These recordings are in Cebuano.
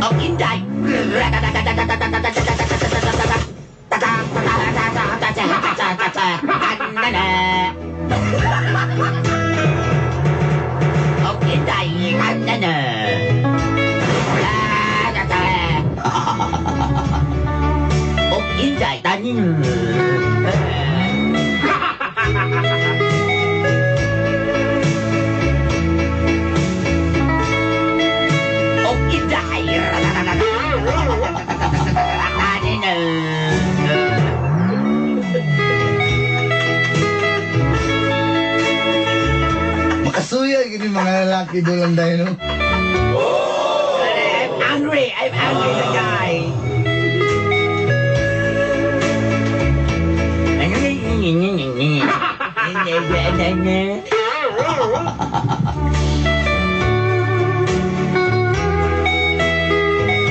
Og Inday. Og Inday. Og Inday. Tanin. Og Inday. Makasuya gini mga lalaki doon lang dahil, no? I'm angry. I'm angry the guy.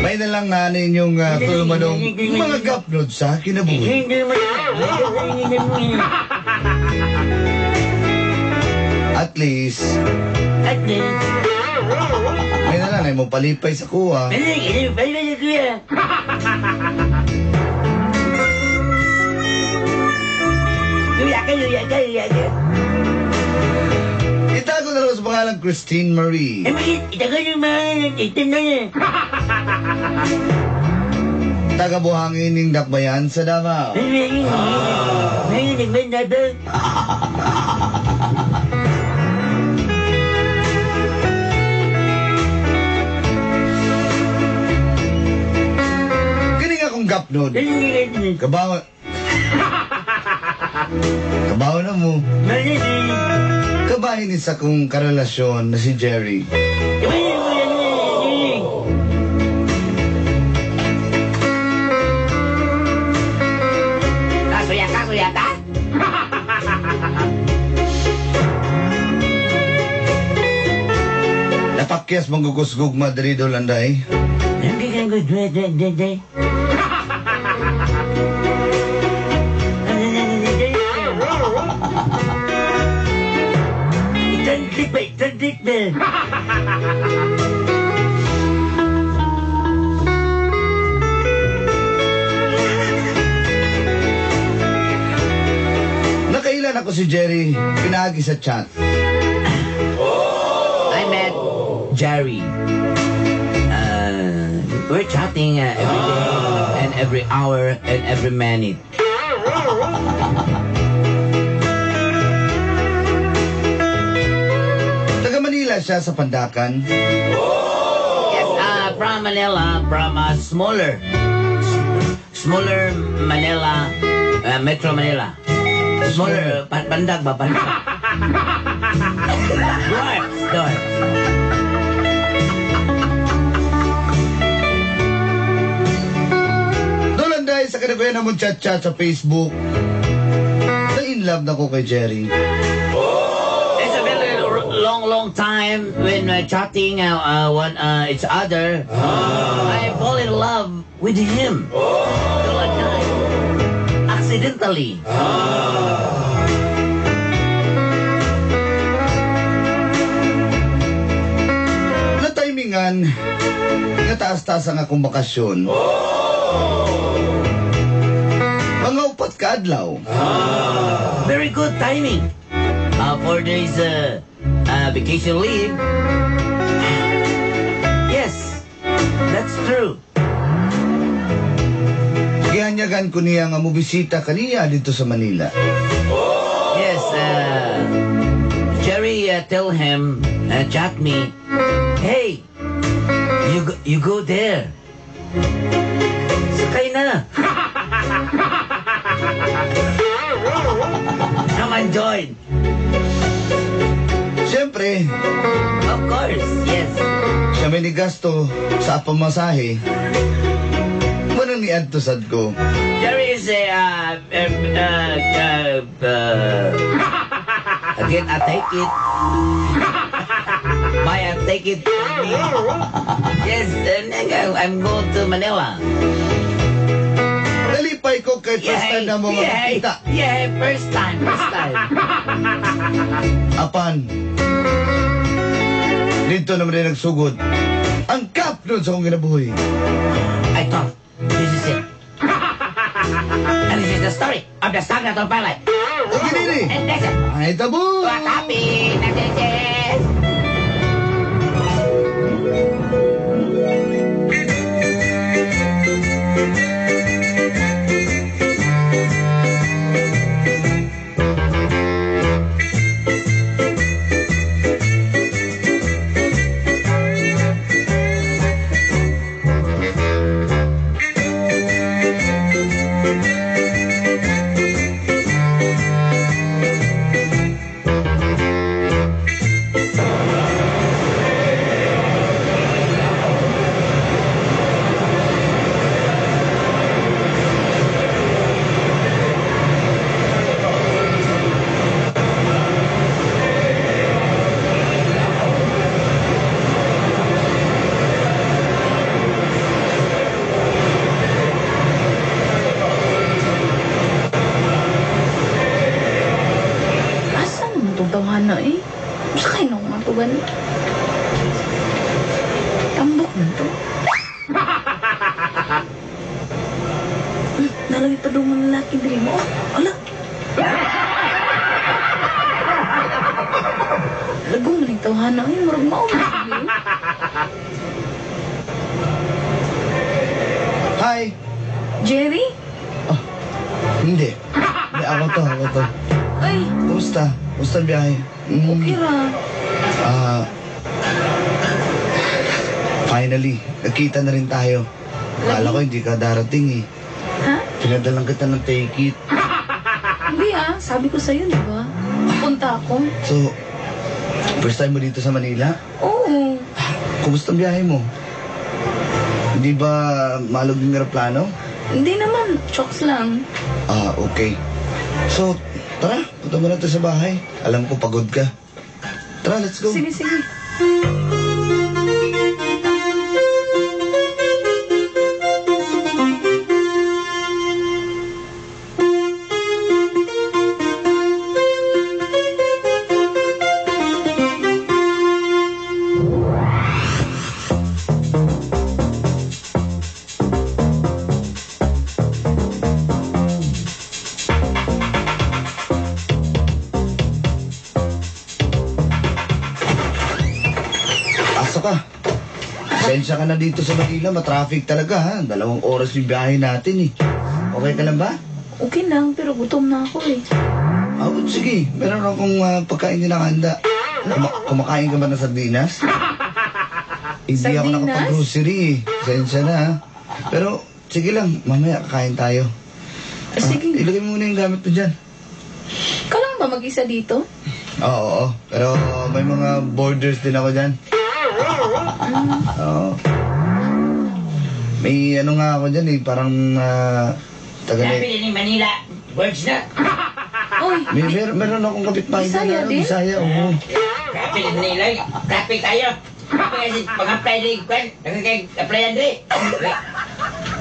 May na lang nga ninyong tulumanong mga gapnod sa kinabuhi. At least, At least, may na lang ay mo palipay sa kuha. Itago na lang sa pangalang Christine Marie. Taga buhangin ng Dakbayan sa Davao. Kini nga akong gapnod. Kabaw. Kabaw na mo. Kabahin sa akong karelasyon na si Jerry. Kasuya, kasuya ka? Napakyas manggukusgug Madrid Landay. Itandik ba? Nakailan ako si Jerry pinaagi sa chat. I met Jerry. We're chatting every day and every hour and every minute. Taga Manila siya sa Pandakan. Yes, from Manila, from smaller Manila, Metro Manila. Smaller, Pandag ba? Pandag. Dwarfs, dwarfs. Doon dahil sa kanabayan na mong chat-chat sa Facebook. Na-in love na ko kay Jerry. It's a very long, long time when chatting one each other. I fall in love with him. Accidentally. Na-timingan, nataas-taas ang akong bakasyon. Mga 4 ka adlaw. Very good timing. 4 days vacation leave. Yes, that's true. Gihanyagan ko niya nga mobisita kaniya dito sa Manila. Yes, Jerry tell him, chat me, "Hey, you go there. Sakay na. Come and join." Siyempre. Of course, yes. Siya may nigasto sa pamasahe. Manang niadto sad ko. Jerry is a, again, I take it. Bye, I take it. Yes, and I'm going to Manila. Nalipay ko kay first time na mo makikita. Yeah, first time, first time. Apan, dito naman rin nagsugod ang kapno. Hapnon sa akong kinabuhi. I thought, this is it. And this is the story of the Saga Pilot. O kinini! And that's it. Ay, tabo! What happened? This is... Asa naman itong tawhana eh? Sakay na akong matugan. Tambok na to. Nalagi pa doon ang lalaki diri mo. Oh, ala. Lagong man yung tawhana eh. Murag mao na sige. Hi! Jerry? Oh, hindi. Hindi, ako to, ako to. Ay, Kumusta? Kumusta ang biyahe? Okay ra. Finally, nagkita na rin tayo. Akala ko hindi ka darating eh. Ha? Pinadalang kita ng take it. Hindi ah, sabi ko sa'yo, di ba? Punta ako. So, first time mo dito sa Manila? Oo. Kumusta ang biyahe mo? Hindi ba malog yung aeroplano? Hindi naman, chokes lang. Ah, okay. So, tara, punta muna tayo sa bahay. Alam ko pagod ka. Tara, let's go. Sige, sige. Pasok ka. Pasensya ka na dito sa Manila. Matraffic talaga, ha? 2 oras yung biyahe natin, eh. Okay ka lang ba? Okay lang, pero gutom na ako, eh. Ah, sige. Meron akong pagkain din nakahanda. Kumakain ka ba ng sardinas? Hindi ako Sardinas? nakapag-grocery, eh. Pasensya na, ha? Pero, sige lang. Mamaya kakain tayo. Sige. Ilagay mo muna yung gamit mo dyan. Ikaw lang ba mag-isa dito? Oo, oo. Pero may mga borders din ako dyan. Oo. May ano nga ako dyan eh, parang taga Sabi ni Manila, words na. Uy! Meron akong kapitbahay dyan, Bisaya ano, din? Bisaya, oo. Kape ni Manila, kape tayo. Kape kasi pag-apply din, kwan, nagkakay-apply yan din.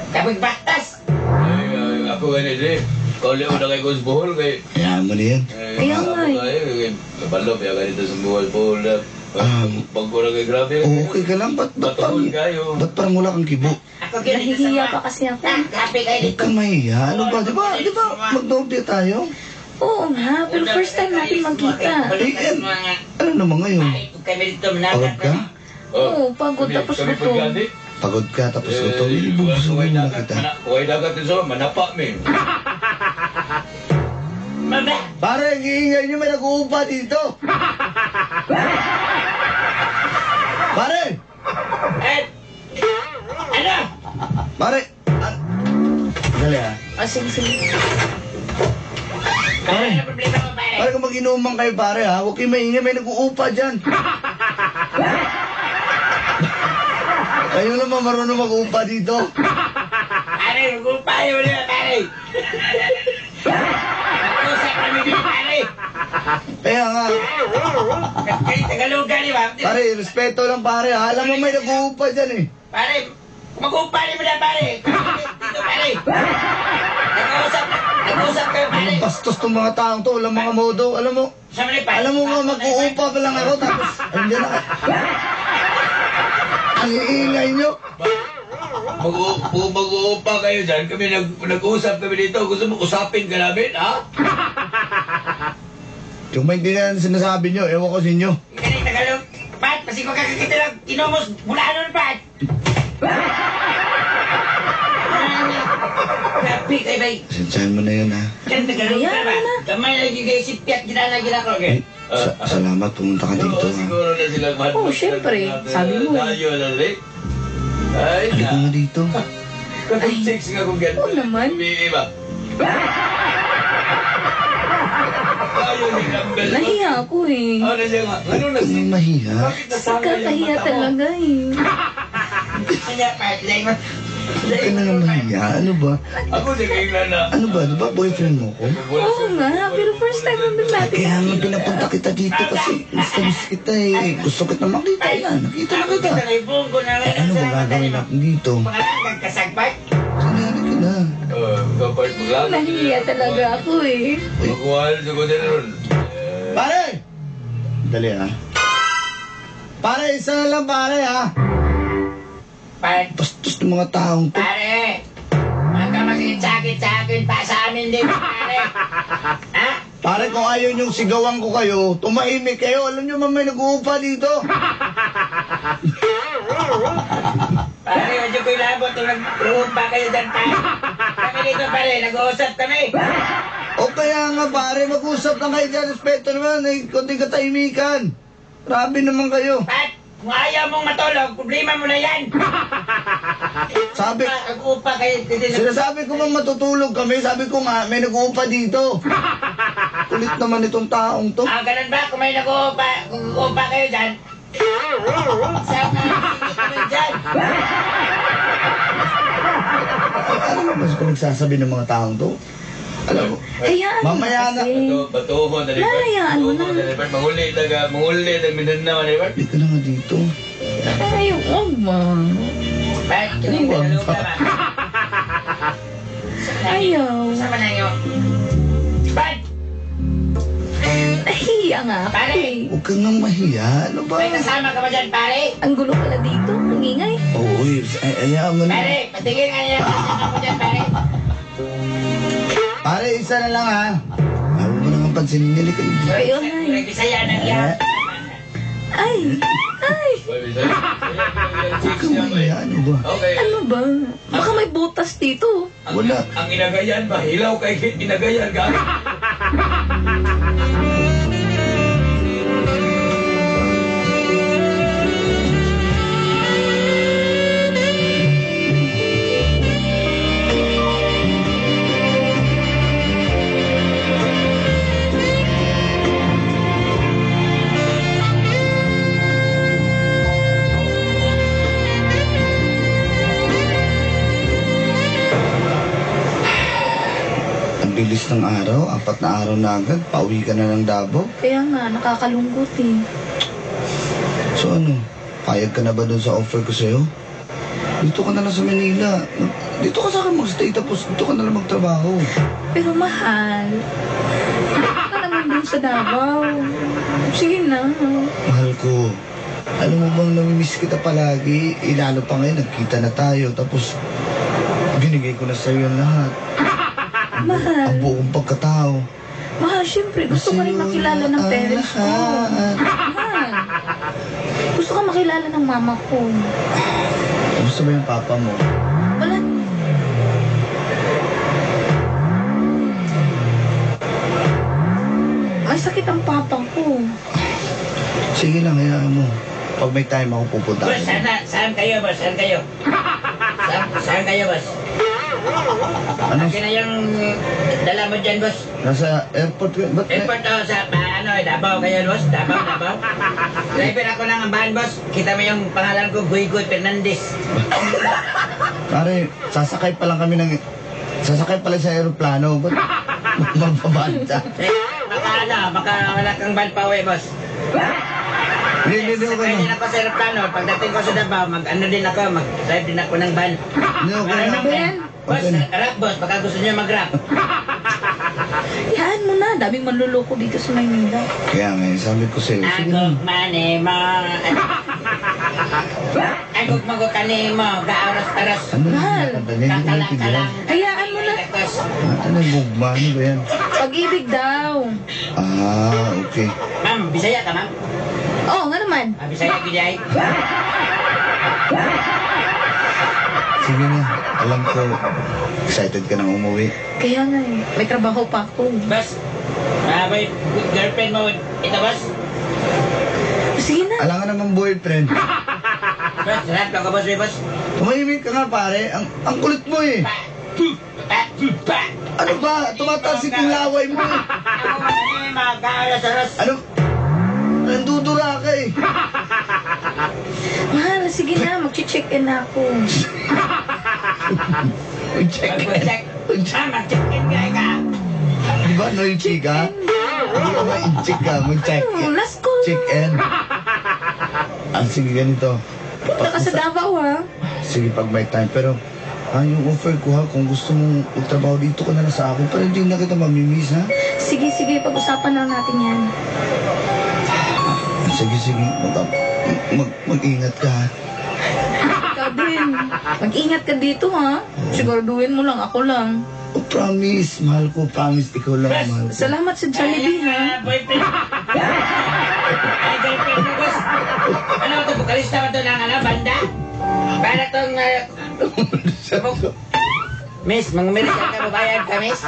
Kape batas. Ay, ako ganit eh. Kauli mo na kay Gus Bohol kay... Kaya mo na yan. Kaya nga eh. Kabalo, kaya ganito sa Bohol, Bohol na. Pag ko na kay grabe. Okay ka lang, ba't parang, Batuhol kayo. ba't parang wala kang kibo? Ako ganito sa Nahihiya pa kasi ako. Kape kayo Huwag dito. kang mahiya. Ano ba? Di ba, mag-doble tayo? Oo nga, pero first time natin magkita. Eh, ano naman ngayon? Pagod ka? Oo, pagod tapos gutom. Pagod ka tapos gutom. Ibubusugin mo na kita. Kuhay dagat din sa manapa mi. Mama! Pare, ang iingay niyo, may nag-uupa dito. Pare! Eh! Ano? Pare! Dali ah. Ah, sige, sige. Pare! Ano problema mo, pare? Pare, kung mag-inuman kayo, pare ha, huwag kayong maingay, may nag-uupa dyan. Kayo naman marunong mag-uupa dito. Pare, mag-uupa yun ulit, pare! Nag-usap kami dito, pare! Kaya nga. Kaya Tagalog ka, di ba? Pare, respeto lang pare ha. Alam mo may nag-uupa dyan eh. Pare, mag-uupa rin mo na, pare! Dito, pare! Nag-usap kayo, pare! Ang bastos tong mga taong to, walang mga modo. Alam mo, Sa mali, pare. alam mo nga mag-uupa pa lang ako tapos andiyan na. Ang iingay nyo. Mag-uupa kayo dyan. Kami nag-usap kami dito. Gusto mo usapin ka namin, ha? Yung maintindihan ang sinasabi nyo, ewan ko sa inyo. Kani Tagalog. Pat, pasiko ka kakita lang. Inomos, bulanon, Pat. Grabe kay bay. Pasensyahan mo na yun, ha? Kani Tagalog Ayan ka ba? na. Gamay lagi kay sipyat gina gina ko. Ay, salamat pumunta ka dito, Oo, ha? siguro na sila. Oo, syempre. Sabi mo eh. Tayo na rin. Ay, Halika na. nga dito. Katong chicks nga kung ganito. Oo naman. Umiiba. Tayo ni Campbell. Nahiya ako eh. Ano siya nga? Ano na Huwag si... kang mahiya. Bakit nasama yung Kakahiya mata mo? talaga eh. Kanya, Pat, like mo. Huwag ka na nga mahiya. Ano ba? Ako siya kay na. Ano ba? Di ba boyfriend mo ko? Oo nga, pero first time naman natin. Kaya nga pinapunta kita dito kasi gusto miss kita eh. Gusto kita makita na. Nakita na kita. Eh ano ba gagawin natin dito? Pangalan kasagpat. Sinari ka na. Kapag maglago. Nahiya talaga ako eh. Magkuhal sa ko din ron. Pare! Dali ha. Pare, isa na lang pare ha. Pat, Bastos ng mga taong to. pare. Huwag ka magkitsakit sa akin pa sa amin din, pare. Ha? Pare, kung ayaw niyong sigawan ko kayo, tumahimik kayo. Alam niyo mamay nag-uupa dito. Pare, medyo ko ilabot kung nag-uumpa kayo dyan, pare. Kami dito, pare, nag-uusap kami. O kaya nga pare, mag-usap lang kayo dyan. Respeto naman, eh, konting katahimikan. Grabe naman kayo. Pat, kung ayaw mong matulog, problema mo na yan. Sabi, Nag-uupa kayo dito. sinasabi ko bang matutulog kami? Sabi ko nga, may nag-uupa dito. Kulit naman itong taong to. Ah, ganun ba? Kung may nag-uupa, kung uupa kayo dyan, saan ka kami dyan? Ano ba mas pinagsasabi ng mga taong to? Alam mo, Hayaan mo Mamaya na. kasi. Bato, dali. Hayaan mo na. Manguli, taga, manguli, taga Mindanao, di ba? hindi ka na nga dito. Ay, huwag ma. Pat, kinig Tagalog ka ba? Ayaw. Sama na nyo. Pat, Nahiya nga ako Pare. eh. Huwag kang nang mahiya. Ano ba? may kasama ka ba dyan, pare? Ang gulo pala dito. Ang ingay. Oo, eh, ay, ayaw mo na. Pare, patingin nga niya kasama mo dyan, pare. Pare, isa na lang ha. Ayaw mo naman pansinin niya. Halika dito. Ayun na eh. Bisaya na yan. Ay. Ay. Huwag kang mahiya. Ano ba? Okay. Ano ba? Baka may butas dito. Wala. Ang inagayan ba? Hilaw kay inagayan ka? Ang bilis ng araw, 4 na araw na agad. Pauwi ka na ng Davao. Kaya nga, nakakalungkot eh. So ano, payag ka na ba dun sa offer ko sa'yo? Dito ka na lang sa Manila. Dito ka sa akin magstay tapos dito ka na lang magtrabaho. Pero mahal. Ka naman dun sa Davao. Sige na. Mahal ko, alam mo bang namimiss kita palagi? Eh, lalo pa ngayon, nagkita na tayo. Tapos, binigay ko na sa'yo ang lahat. Mahal. Ang buong pagkatao. Mahal, syempre. Gusto ko rin Sa'yo makilala ng ang parents ko. lahat. Mahal. Gusto ka makilala ng mama ko. Gusto ba yung papa mo? Wala. May sakit ang papa ko. Sige lang, hayaan mo. Pag may time ako pupunta. Boss, saan kayo, boss? Saan kayo? Saan kayo, boss? Ano? Akin na yung dala mo dyan, boss. Nasa airport ka? Ba't may... Airport oh, sa ano, Davao kayo, boss. Davao, Davao. Driver ako ng van, boss. Kita mo yung pangalan ko, Guy Fernandez. Pare, sasakay pa lang kami ng... Sasakay pala sa aeroplano. Ba't magbabanda? Eh, baka ano, baka wala kang van pa uwi, boss. Hindi, hindi, okay Sakay din na. ako sa aeroplano. Pagdating ko sa Davao, mag-ano din ako, mag-drive din ako ng van. Hindi, okay na. Ano yan? Boss, Okay na. rap, boss. Baka gusto niyo mag-rap. Hayaan mo na. Daming manluloko dito sa Maynila. Kaya nga, eh, sabi ko sa'yo, sige Ako, na. mane, ma... Ay, gugma ko kanimo, gaaras-aras. Ano yung Mahal. kinakanta niya? Hindi ko maintindihan. Hayaan mo na. Ano yung gugma? Ano ba yan? Pag-ibig daw. Ah, okay. Ma'am, Bisaya ka, ma'am? Oo, nga naman. Ah, Bisaya gid ay. Sige na. Alam ko, excited ka nang umuwi. Kaya nga eh. May trabaho pa ako. Boss, ah, boy, girlfriend mo, ito, boss. Sige na. Alam ka naman boyfriend. Boss, sarap lang ka, boss, eh, boss. Tumahimik ka nga pare. Ang kulit mo eh. Pa, pa, pa. Ano ba? Tumatasik yung laway mo eh. Ako, kanimo, gaaras-aras. Ano? Nandudura ka eh. Mahal, sige na. Mag-check-in na ako. Mag-check in. Mag-check. Ma'am, mag-check-in ka, ika. Di ba, noisy ka? Hindi ka ba in-check ka? Mag-check Ano, in. last call Check na. in. Ah, sige, ganito. Punta ka sa Davao, ha? Sige, pag may time. Pero, yung offer ko ha, kung gusto mong magtrabaho dito ka na lang sa akin, pero hindi na kita mamimiss ha. Sige, sige. Pag-usapan na lang natin yan. Sige, sige. Mag-ingat ka ha. Ikaw din. Mag-ingat ka dito, ha? Siguraduhin mo lang. Ako lang. Oh, promise. Mahal ko, promise. Ikaw lang ang mahal ko. Salamat sa Jollibee, ha? Ay, boyfriend. Ay, girlfriend mo, boss. Ano ito, vokalista ba ito ng ano, banda? Para itong... Miss, mangumilis ka, babayad ka, miss?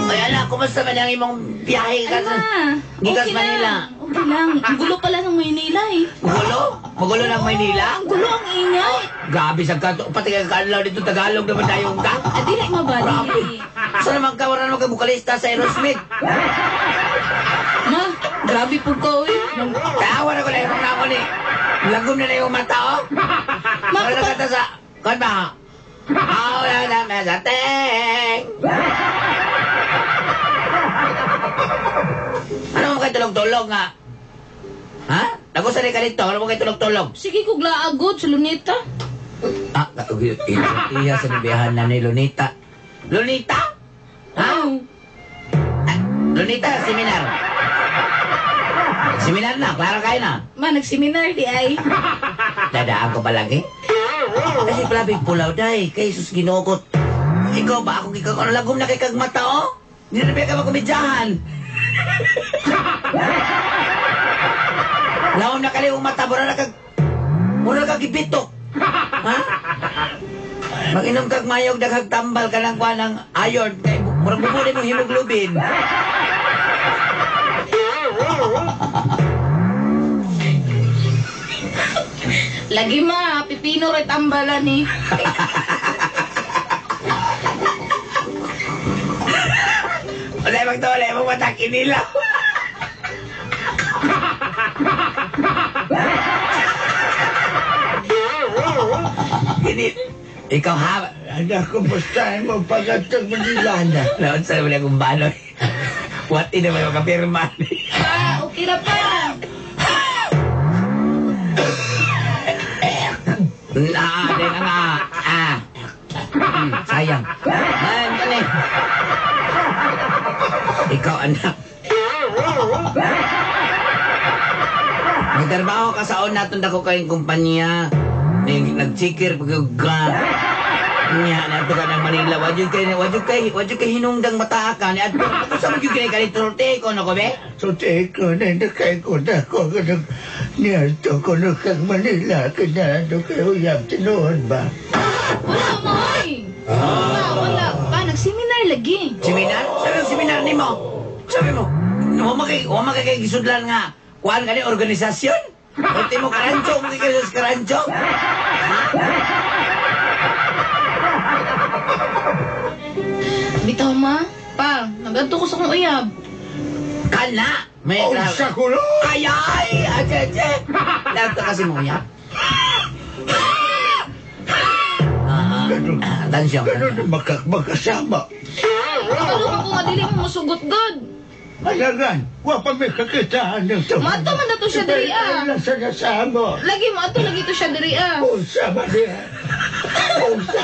Ay, anak, kumusta man ang imong biyahe ka Ay, sa... ma. Gikas Okay Manila. lang. Okay lang. Ang gulo pala ng Maynila eh. Magulo? Magulo ng Maynila? Ang gulo, ang ingay. Grabe sa kanto. Pati ka kaanlaw dito, Tagalog naman tayong ka. Ah, dili mabali. Grabe. Saan naman ka? Wala naman ka bukalista sa Aerosmith. Ma, grabe po ko eh. Tawa na ko lang yung ako ni. Lagom na na yung mata, oh. Ma, Wala na kata sa... Kon ba? Wala na na sa teng. Ano mo kayo tulog-tulog nga? Ha? Nagusan ka dito. Ano mo kayo tulog-tulog? Sige ko glaagod sa Lunita. Ah, iya sa nibiyahan na ni Lunita. Lunita? Ha? Oh. Ah, Lunita, seminar. Seminar na, klaro kayo na. Ma, nagseminar di ay. Dadaan ko palagi. Kasi palabig pulaw, day. Kay Jesus ginukot. Ikaw ba akong ikaw? Ano lagom na kay kag mata, oh? Hindi na ba ka makumidyahan? Laom na kaliwang mata, mura na kag... Mura na kag ibitok. Ha? Mag-inom kag mayog, daghag tambal ka lang kuha ng iron. Kay murag bubuli mong hemoglobin. Lagi ma, pipino rin tambalan eh. Wala magtawala, mong mata kinilaw. Ikaw ha? Anak, kumusta mo pagkatag Manila na? Naon sa wala akong baloy. What in naman makapirma ni. Pa, okay na pa. Ah, di nga. Ah. Sayang. Man, kani. Ikaw, anak. Nagtrabaho ka sa una, tunda ko kayong kumpanya. Nag-checker pag ka. Nya na ka ng Manila, wadyo kay hinungdang mataa ka ni adto. Ako sa magyud kay kani turte ko no ko be. So ko na nakay ko na ko nag niadto ko na kag Manila kinado kay uyab tinuod ba? Wala ma, oy. Wala, wala. Pa, nag-seminar lagi. Seminar? Sabi mo seminar nimo. Sabi mo, wa makay gisudlan nga kuan kani organisasyon. Ultimo karancho, mo kay sa karancho. Bitaw ma. Pa, nagadto ko sa kong uyab. Kana. May Oh, grabe. sa kulo! Ay, ay! Ache, ache! Dagto kasi mo ya. Ah, ah, tansyon. Ganun na magkasama. Kabalo ko nga dili mo musugot god. Alagan, wa pa may kakitaan ng to. Mato man na to siya diri ah. Nasa nasama. Lagi mo ato lagi to siya diri ah. Unsa ba niya? Unsa?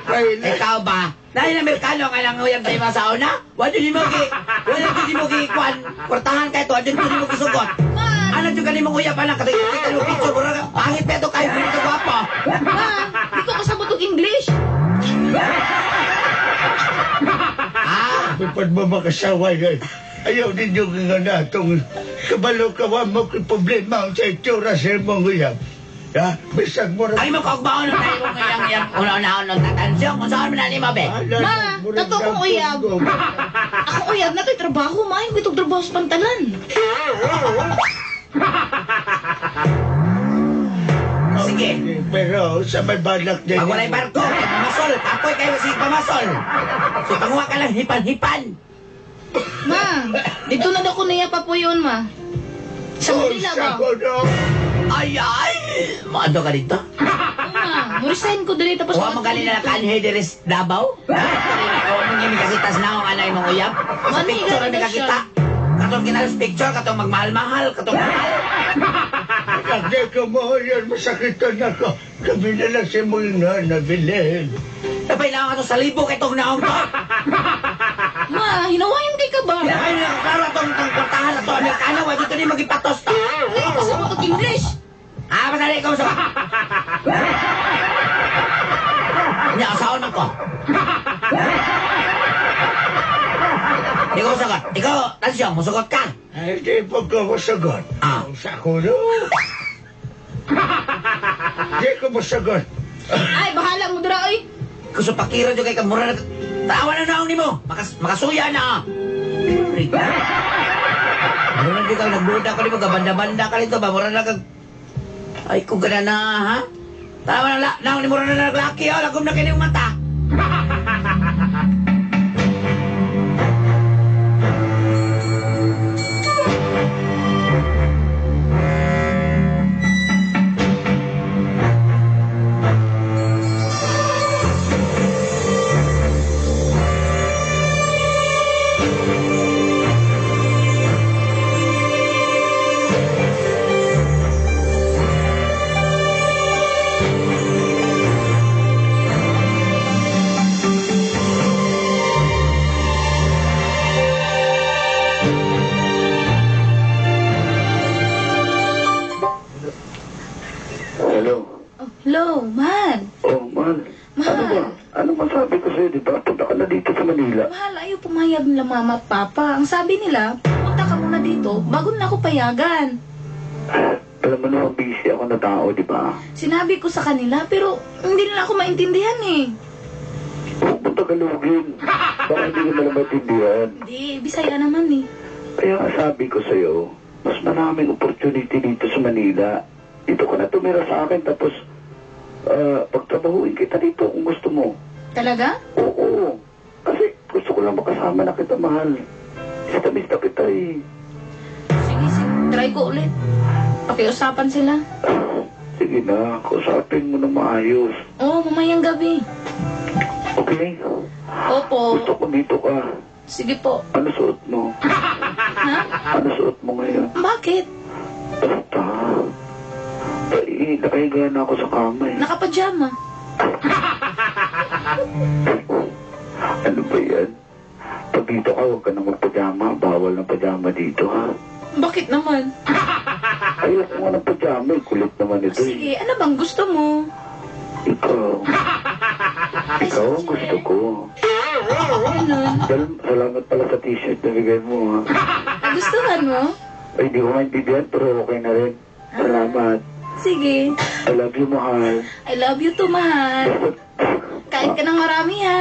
Kailan? Ikaw ba? Dahil Amerikano nga lang uyab sa ima sa una? Wala jud nimo gi kwan, kwartahan kay to, adyo nimo gisugot. Ma, Ano jud kanimo uyab anak katay kita mo picture mura ka, pangit pa to kayo dili ka gwapo. ma, di ko kasabot og English. Ah, Pag mo makasaway ay ayaw ninyo nga natong kabalo ka wa mo kay problema sa itsura sa imong uyab. Ha? Bisag mo ay mo kaugbaon na tayo mong iyang iyang una-unahon ng tatansyon. Kung saan mo na nimo be? Ma, totoo kong uyab. Ako uyab na to'y trabaho, ma. Hindi itong trabaho sa pantalan. Sige. Pero sa may balak din. Pag walay barko, kay pamasol. Kapoy kayo sige pamasol. So panguha ka lang hipan-hipan. Ma, dito na daw ko niya papuyon, ma. Sa Manila ba? Ay, ay! Maado ka dito? Oo, ma. Mo-resign ko diri tapos Huwag mo galing na nakaanhe diri sa Davao? Huwag mo ngimi kasi tas naong anay mong uyab. Sa Mani, picture ganun na na kakita. Katong kinala sa picture, katong magmahal-mahal, katong mahal. Hindi ko mo yun, masakitan ako. Kami na lang si mong na nabilin. Napailangan ka to sa libo kay tong naong to. Ma, hinawayan kay ka ba? Pinakayo na klaro atong tong kwartahan na to. Amerikano, wag dito ni magipatos to. Hindi ko kasabot og English. Ah, masali ikaw sa... Nya, asaon man ko. Ikaw sagot. Ikaw, Tansyong, musugot ka. Ay, di po ko masagot. Ah. Sa kulo. Di ko masagot. Ay, bahala mo dira oy. Kuso pakira dyan kay kamura na... Tawa na naong nimo. Makasuya na. Ah. Mura na di ka nagduda ka nimo, gabanda-banda ka nito ba? Mura na kag... Ay, kung gana na, ha? Tawa na, naong ni mura na naglaki, oh. Lagom na kini mata. Hello. Oh, hello, mahal. Oh, mahal. Mahal. Ano ba? Ano ba sabi ko sa'yo, di ba? Punta ka na dito sa Manila. Mahal, ayaw pumayag nila mama at papa. Ang sabi nila, punta ka muna dito bago nila ako payagan. Alam mo naman, busy ako na tao, di ba? Sinabi ko sa kanila pero hindi nila ako maintindihan eh. Huwag mo Tagalogin. Baka hindi ko nalang maintindihan. Hindi, Bisaya naman eh. Kaya nga sabi ko sa'yo, mas maraming opportunity dito sa Manila. Dito ka na tumira sa akin, tapos pagtrabahuin kita dito kung gusto mo. Talaga? Oo. Kasi gusto ko lang makasama na kita, mahal. Miss na kita eh. Sige, sige. Try ko ulit. Pakiusapan sila. Sige na, kausapin mo na maayos. Oo, mamayang gabi. Okay? Opo. Gusto ko dito ka. Sige po. Ano suot mo? Ha? Ano suot mo ngayon? Bakit? Basta. Eh, nakahiga na ako sa kama eh. Nakapajama. Ano ba yan? Pag dito ka, huwag ka nang magpajama. Bawal ng pajama dito, ha? Bakit naman? Ayoko nga ng pajama eh. Kulit naman ito eh. Sige, ano bang gusto mo? Ikaw. Ikaw ang gusto ko. Ganun. Salamat pala sa t-shirt na bigay mo, ha. Nagustuhan mo? Ay, hindi ko maintindihan, pero okay na rin. Salamat. Sige. I love you, mahal. I love you too, mahal. Kain ka ng marami, ha?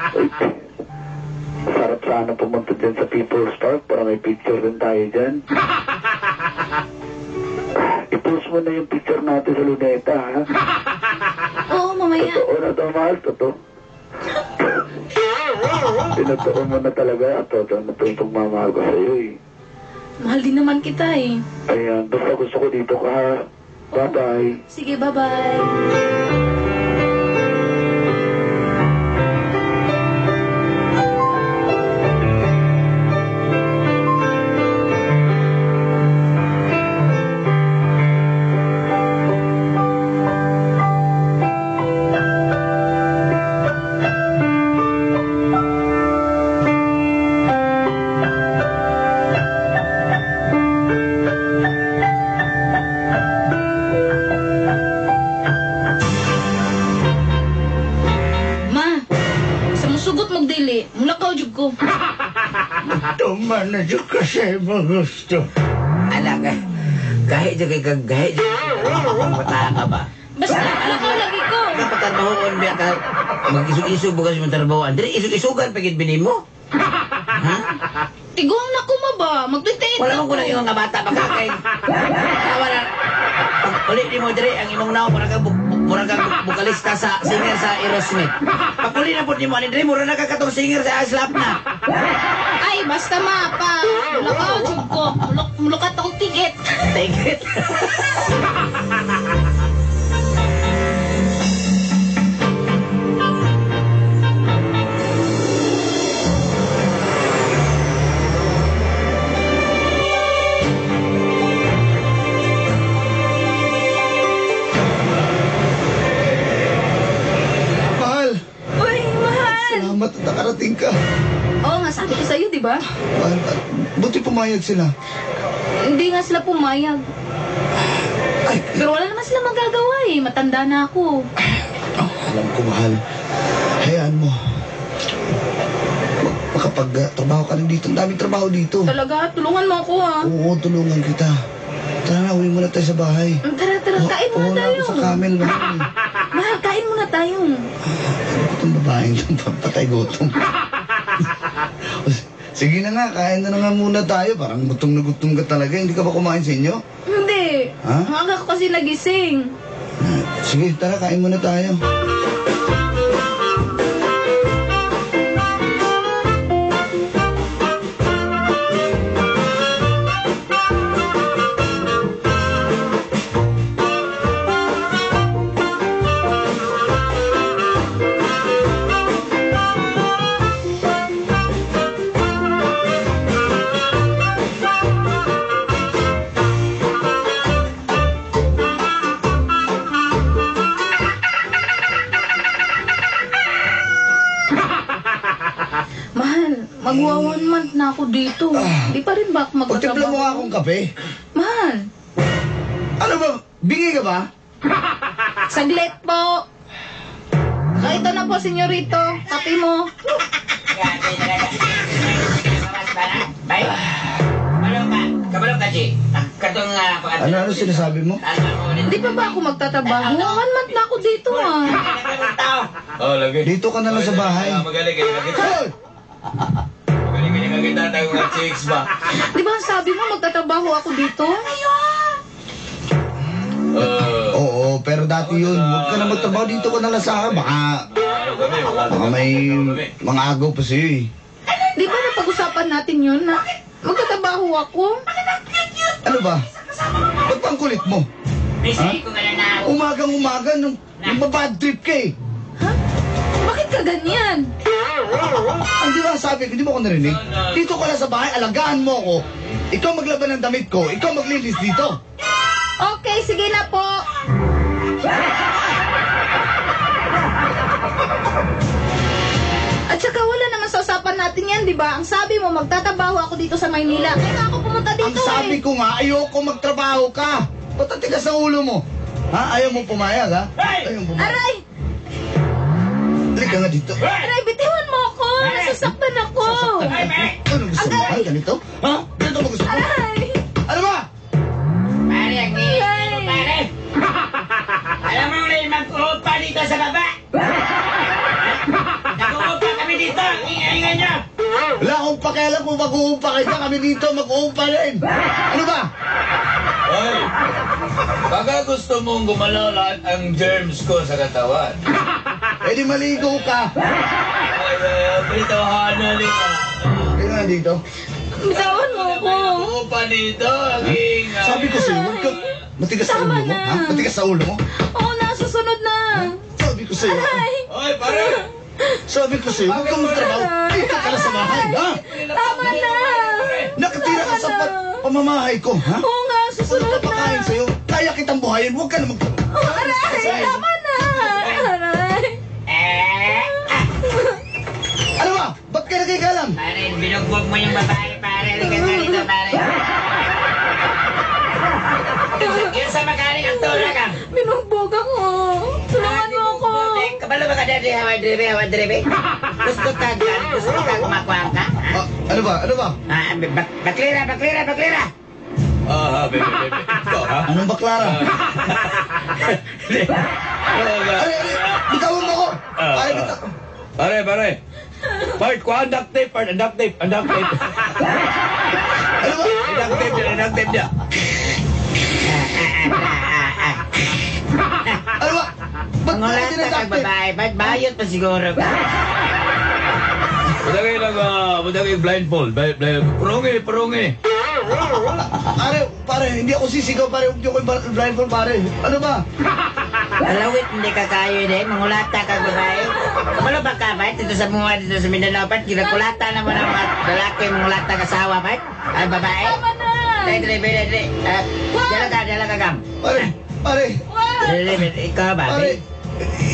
Ay, sarap sana pumunta dyan sa People's Park para may picture rin tayo dyan. I-post mo na yung picture natin sa Luneta, ha? Oo, mamaya. Totoo na to, mahal. Totoo. Tinotoo mo na talaga. Totoo na to yung pagmamahal ko sa'yo, eh. Mahal din naman kita, eh. Ayan, basta gusto ko dito ka, ha? Bye-bye. Sige, bye-bye. Ma, sa musugot mong dili, mulakaw jud ko. Tuman na dyan ka sa imong gusto. Anak, eh, gahi dyan kay kag gahi dyan. Bata ka ba? Basta mulakaw lagi ko. Dapat trabahoon biya ka. Mag-isog-isog bukas mo trabahoan. Dili isog-isogan pagid bini mo. Ha? Tiguang na ko ma ba? Mag-28 Wala na mong kulang ko. imong nga bata pa ka kay. Tawa na. Pag uli ni mo diri ang imong naong mura ka mura ka bokalista sa singer sa Aerosmith. Pag uli na pud nimo ani diri mura na ka katong singer sa Aslap na. Ay, basta ma pa. Mulakaw jud ko. Mulukat akong tiget. Take it. Mahal! Uy, mahal. Salamat at nakarating ka. Oo nga, sabi ko sa'yo, di ba? Mahal, at buti pumayag sila. Hindi nga sila pumayag. Ay, Pero wala naman sila magagawa eh. Matanda na ako. oh, alam ko, mahal. Hayaan mo. Makapag-trabaho ka rin dito. Ang daming trabaho dito. Talaga, tulungan mo ako ah. Oo, tulungan kita. Tara na, uwi muna tayo sa bahay. Tara, tara, kain muna Oo na tayo. ako sa camel, mahal. Mahal, kain muna tayo. Ano ba itong babaeng itong patay gutom? Sige na nga, kain na nga muna tayo. Parang gutom na gutom ka talaga. Hindi ka ba kumain sa inyo? Hindi. Ha? Ang aga ko kasi nagising. Ah, sige, tara, kain muna tayo. Mahal, magwa 1 month na ako dito. Di pa rin ba ako Pagtimpla mo magtatrabaho? nga akong kape. Mahal, Ano ba? Bingi ka ba? saglit po. So, ito na po, senyorito. Kape mo. Grabe talaga. Bay. Kabalo ka. Kabalo ka, G. Katong Ano, ano sinasabi mo? Di pa ba ako magtatrabaho? 1 month na ako dito ah. Oh, lagi. Dito ka na lang sa bahay. Magaling kayo kakita. Hoy! Magaling kayo kakita tayo mga chicks ba? Di ba sabi mo magtatrabaho ako dito? Oo, pero dati yun. Huwag ka na magtrabaho. Dito ka na lang sa akin. Baka, Ano kami? baka may mga agaw pa sa'yo eh. Di ba napag-usapan natin yun na magtatrabaho ako? Ano ba? Ba't ba ang kulit mo? Busy ko nga na. Umagang-umaga, nung bad trip ka eh. Ha? Bakit ka ganyan? Ang di ba sabi ko, hindi mo ako narinig? Dito ka lang sa bahay, alagaan mo ako. Ikaw maglaban ng damit ko, ikaw maglinis dito. Okay, sige na po. At saka wala naman sa usapan natin yan, di ba? Ang sabi mo, magtatrabaho ako dito sa Maynila. Kaya nga ako pumunta dito Ang sabi eh. ko nga, ayoko magtrabaho ka. Ba't ang tigas ng ulo mo? Ha? Ayaw mo pumayag, ha? Ayaw mo pumayag. Aray! Halika nga dito. Aray, bitiwan mo ako! Nasasaktan ako! Sasaktan ka. Ano gusto mo? Ha? Ganito? Ha? Ganito ba gusto mo? Aray! Ano ba? Pare, ang ingay mo, pare. Alam mo na yung mag-uupa dito sa baba. Nag-uupa kami dito. Ang ingay-ingay niyo. Wala akong pakialam kung mag-uumpa kayo kami dito, mag-uumpa rin. Ano ba? Hoy, baka gusto mong gumalaw lahat ang germs ko sa katawan. Eh di maligo ka. Ay, pinitawahanan nila. Halika nga dito. Bitawan mo ako! Nag-uupa dito. Ang ingay. Sabi ko sa'yo, huwag kang... Matigas sa Tama ulo mo, na. ha? Matigas sa ulo mo? Oo na, susunod na! Sabi ko sa'yo, Aray! Hoy, pare! sabi ko sa'yo, huwag kang magtrabaho. Dito ka na sa bahay, ha? Tama na! Nakatira ka sa pamamahay ko, ha? Oo nga, Ano susunod na! papakain sa'yo? Kaya kitang buhayin, huwag ka na magtrabaho. Oh, aray! Tama na! Aray! Ano ba? Ba't ka nakikialam? Pare, binugbog mo yung babae, pare. Halika nga dito, pare. Yun sa magaling ang tulak, ah. Binugbog ako! Tulungan mo ako! Kabalo ba ka dati, hawa drebe, hawa drebe? Gusto ka, gusto ka kumakuha ka? Ah, ano ba? Ano ba? Ah, baklira, baklira, baklira! Ah, bebe, bebe. Ikaw, ha? Anong baklara? Hindi. Ay, ay, bitawan mo ako! Ay, bitaw. Pare, pare. Part, kuha, duct tape, part, duct tape, duct tape. Ano ba? Duct tape niya, duct tape niya. Ano ba? Ba't mo Pangulata kag dinaduct tape? babae, ba't bayot pa siguro ka? Budagay lang, budagay blindfold. Blind, purungi, purungi. Pare, pare, hindi ako sisigaw, pare. Huwag niyo ko yung blindfold, pare. Ano ba? Alawit, hindi ka kayo din. Mangulata kag babae. Kabalo ba ka, ba't? Dito sa mga dito sa Mindanao, ba't? Ginakulata na mo ng mga lalaki, mangulata kasawa, ba't? Ay, babae? Tama na! Dali, dali, dali, dali. Dala ka, dala ka, Gam. Pare, pare, Dali, dali, ikaw ba? pare.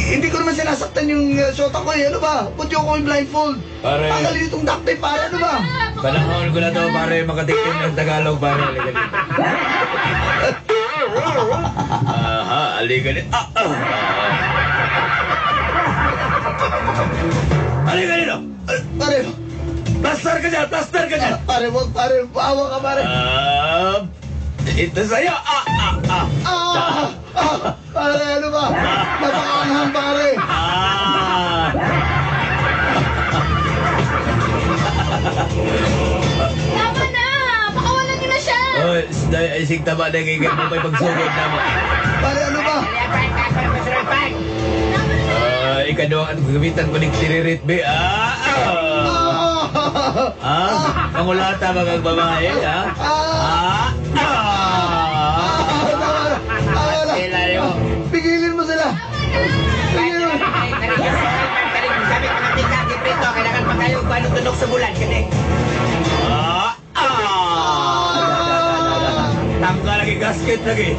Hindi ko naman sinasaktan yung shota ko eh. Ano ba? Ba't niyo ako yung blindfold? Pare. Tanggalin itong duct tape, pare. Ano ba? Panahon ko na to, pare, makatikim ng Tagalog, pare. Halika dito. Aha, halika dito. Ah, ah, ah. Halika dito. Pare, Plaster ka dyan, plaster ka dyan. pare, wag, pare. Paawa ka, pare. Ah, ito sa'yo. Ah, ah, ah. Ah! Ah! Pare, ano ba? Napakaanghang, pare. Ah. Tama na! Pakawalan niyo na siya! Oh, isig tama na kay mo pa'y pagsugod na mo. Pare, ano ba? Ah, ikaduha at gamitan ko ng tiririt, be. Ah, ah. Ah! Ah, pangulata ba kag babae, ha? Ah! Ah, ah. Ah! Tama na! Tama na! Sila mo. Pigilin mo sila! Pigilin mo! Kailangan pa kayo kung anong tunog sa bulan. Kasi Ah, ah. Tangka lagi gasket lagi.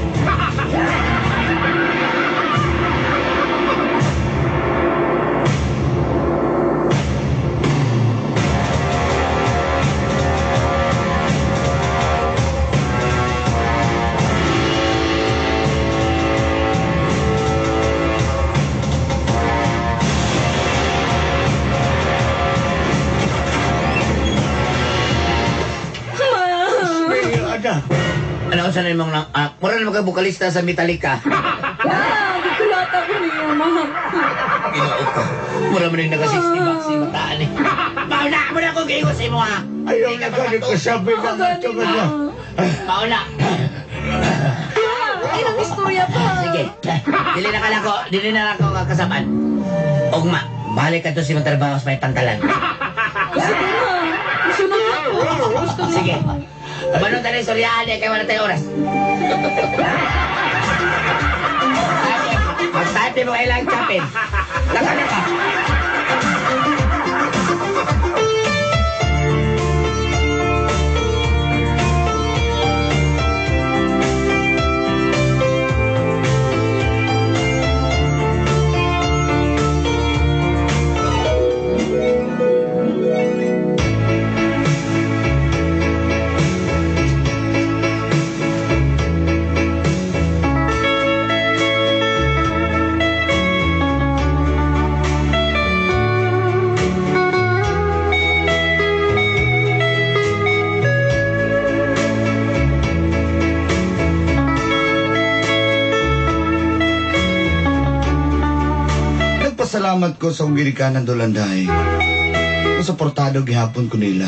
Ano sa mong nang mura na magka-vokalista sa Metallica. Ah, gikulata ko niya, ma. Ginoo ko. Mura man yung naka 60 bucks yung mataan eh. Mauna mo na akong giingon sa imo ha. Ayaw na gani ko sabi Ako ng gani ito ma. Mauna. Ay, nang istorya pa. Sige. Dili na ka lang ko, dili na lang ko kasamaan. Ugma, balik ka to si magtrabaho sa may pantalan. Sige na. Sunod na ako. Gusto na. Sige. Manong tayo istoryahan eh, kaya wala tayong oras. Mag-type mo kailangan chapin. Laka na ka. Nagpasalamat ko sa akong ginikanan, Dolanday. Suportado gihapon ko nila.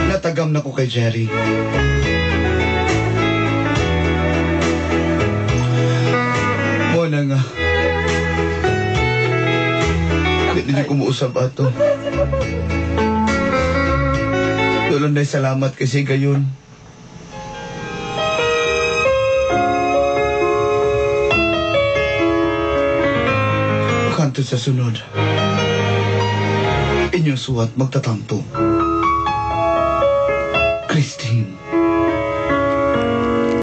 Natagam na ko kay Jerry. Mo na nga. Hindi na ko muusab ato. Dolanday, salamat kasi gayon. Kanto sa sunod. Inyong suwat magtatampo. Christine.